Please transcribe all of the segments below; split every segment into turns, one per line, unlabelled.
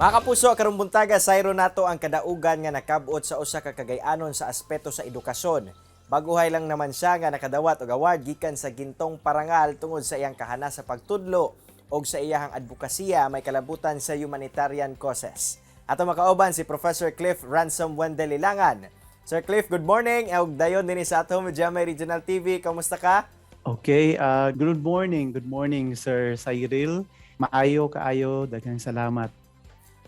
Mga kapuso, karong buntaga, sayro nato ang kadaugan nga nakabot sa usa ka kagay-anon sa aspeto sa edukasyon. Baguhay lang naman siya nga nakadawat og award gikan sa Gintong Parangal tungod sa iyang kahanas sa pagtudlo og sa iyahang advokasya may kalabutan sa humanitarian causes. Ato makauban si Professor Cliff Ransom Wendell Lilangan. Sir Cliff, good morning. Ug dayon dinhi sa atong GMA Regional TV. Kamusta ka?
Okay, good morning. Good morning, Sir Cyril. Maayo kaayo, daghang salamat.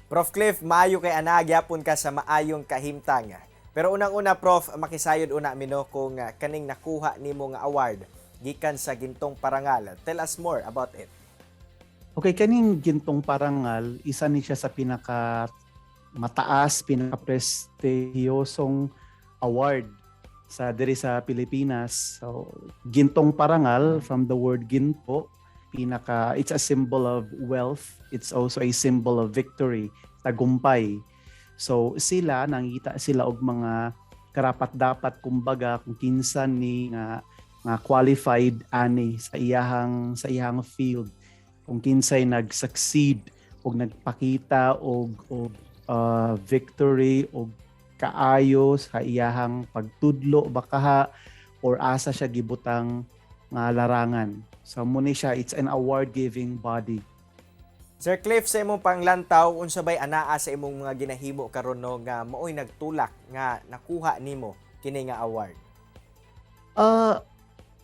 Prof Cliff, maayo kay ana gyapon ka sa maayong kahimtang. Pero unang-una, Prof, makisayod una mi no kung kaning nakuha nimo nga award gikan sa Gintong Parangal. Tell us more about it.
Okay, kaning Gintong Parangal, isa ni siya sa pinaka mataas, pinaka prestihiyosong award sa diri sa Pilipinas. So, Gintong Parangal, from the word ginto, pinaka it's a symbol of wealth, it's also a symbol of victory, tagumpay. So sila nangita sila og mga karapat-dapat kumbaga kung kinsa ni nga nga qualified ani sa iyahang field, kung kinsay nag-succeed og nagpakita og victory og kaayo sa iyahang pagtudlo bakaha or asa siya gibutang nga larangan. So mao ni siya, it's an award giving body.
Sir Cliff, sa imong panglantaw, unsa bay anaa sa imong mga ginahimo karon no nga maoy nagtulak nga nakuha nimo kini nga award?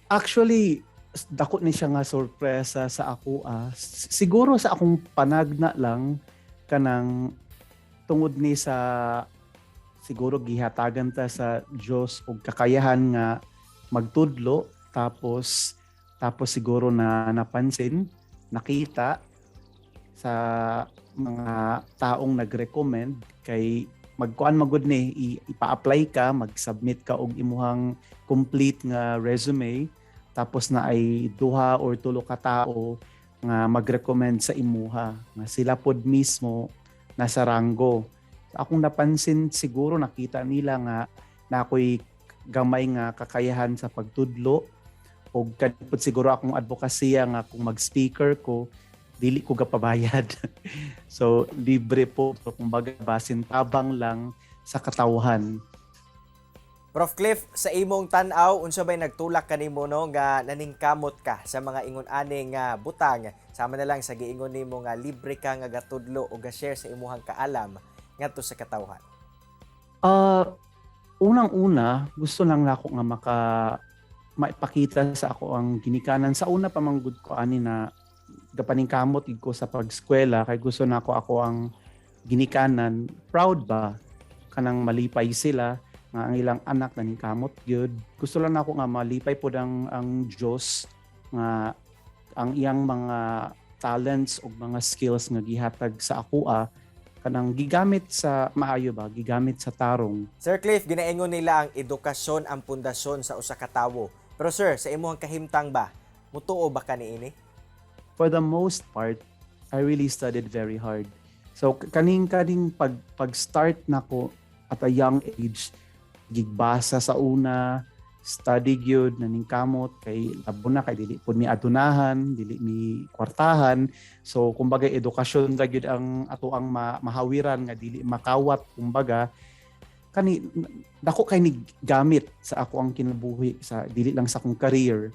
Actually, dako ni siya nga sorpresa sa ako ah. Siguro sa akong panagna lang, kanang tungod ni sa siguro gihatagan ta sa Dios og kakayahan nga magtudlo, tapos tapos siguro na napansin, nakita sa mga taong nag-recommend kay magkuan magud ni ipa-apply ka, mag-submit ka og imuhang complete nga resume, tapos na ay duha or tulo ka tao nga mag-recommend sa imuha nga sila pod mismo nasa ranggo. Akong napansin, siguro nakita nila nga na ako'y gamay nga kakayahan sa pagtudlo og kadpod siguro akong advokasya nga kung mag-speaker ko, dili ko gapabayad. So libre po. So, kumbaga basin tabang lang sa katawhan.
Prof Cliff, sa imong tan-aw, unsa bay nagtulak kanimo no nga naningkamot ka sa mga ingon ani nga butang, sama na lang sa giingon nimo nga libre ka nga gatudlo o ga-share sa imuhang kaalam ngadto sa katawhan?
Unang-una, gusto lang nako nga maipakita sa ako ang ginikanan. Sa una pa man gud ko ani na gapaningkamot ko sa pag-eskwela kay gusto nako ako ang ginikanan proud ba, kanang malipay sila nga ang ilang anak naningkamot gyud. Gusto lang nako nga malipay pod ang Dios nga ang iyang mga talents ug mga skills nga gihatag sa akoa kanang gigamit sa maayo ba, gigamit sa tarong.
Sir Cliff, ginaingon nila ang edukasyon ang pundasyon sa usa ka tawo. Pero sir, sa imong kahimtang ba, mutuo ba ka niini?
For the most part, I really studied very hard. So kaning pag start nako at a young age, gigbasa sa una, study gyud, naningkamot kay labo na kay dili pud mi adunahan, dili mi kwartahan. So kumbaga edukasyon ra gyud ang ato ang mahawiran nga dili makawat kumbaga. Kani dako kay ni gamit sa ako ang kinabuhi, sa dili lang sa akong career.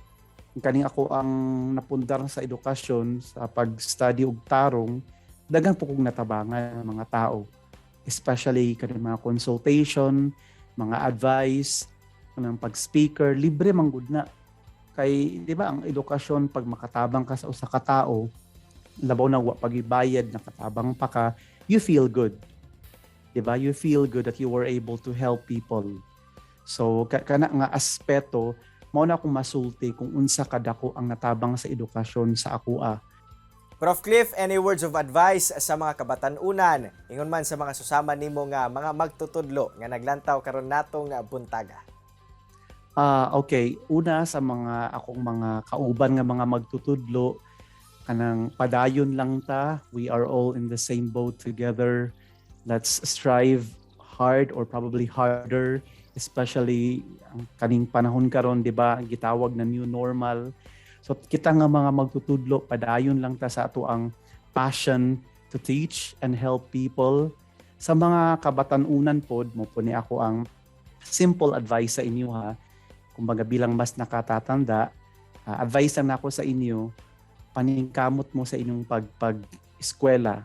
Kaning ako ang napundar sa edukasyon, sa pag-study og tarong, daghang po kong natabangan ng mga tao, especially kaning mga consultation, mga advice, kanang pag-speaker, libre man gud na. Kay di ba ang edukasyon, pag makatabang ka sa usa ka tao, labaw na wa pagibayad, nakatabang pa ka, you feel good. Di ba? You feel good that you were able to help people. So kana nga aspeto mao na akong masulti kung unsa kadako ang natabang sa edukasyon sa akoa.
Prof Cliff, any words of advice sa mga kabatan-unan, ingon man sa mga susama nimo nga mga magtutudlo nga naglantaw karon natong buntaga?
Ah, okay. Una sa mga akong mga kauban nga mga magtutudlo, kanang padayon lang ta. We are all in the same boat together. Let's strive hard or probably harder, especially ang kaning panahon karon, di ba, ang gitawag na new normal. So kita nga mga magtutudlo, padayon lang ta sa ato ang passion to to teach and help people. Sa mga kabatanunan pod mao po ni ako ang simple advice sa inyo ha. Kumbaga bilang mas nakatatanda, advice lang nako sa inyo, paningkamot mo sa inyong pag eskwela,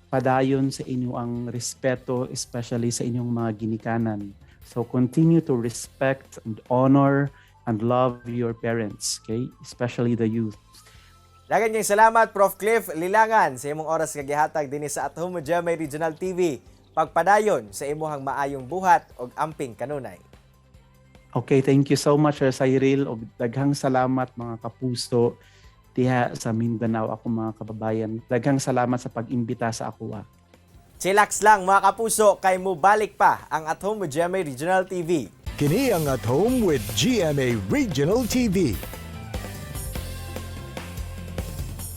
padayon sa inyo ang respeto, especially sa inyong mga ginikanan. So continue to respect and honor and love your parents, okay? Especially the youth.
Daghang kayong salamat, Prof. Cliff Lilangan, sa imong oras nga gihatag dinhi sa At Home with GMA Regional TV. Pagpadayon sa imuhang maayong buhat og amping kanunay.
Okay, thank you so much, Sir Cyril. Og daghang salamat, mga kapuso diha sa Mindanao, ako mga kababayan. Daghang salamat sa pag-imbita sa ako.
Chillax lang, mga kapuso, kay mubalik pa ang At Home with GMA Regional TV.
Kini ang At Home with GMA Regional TV.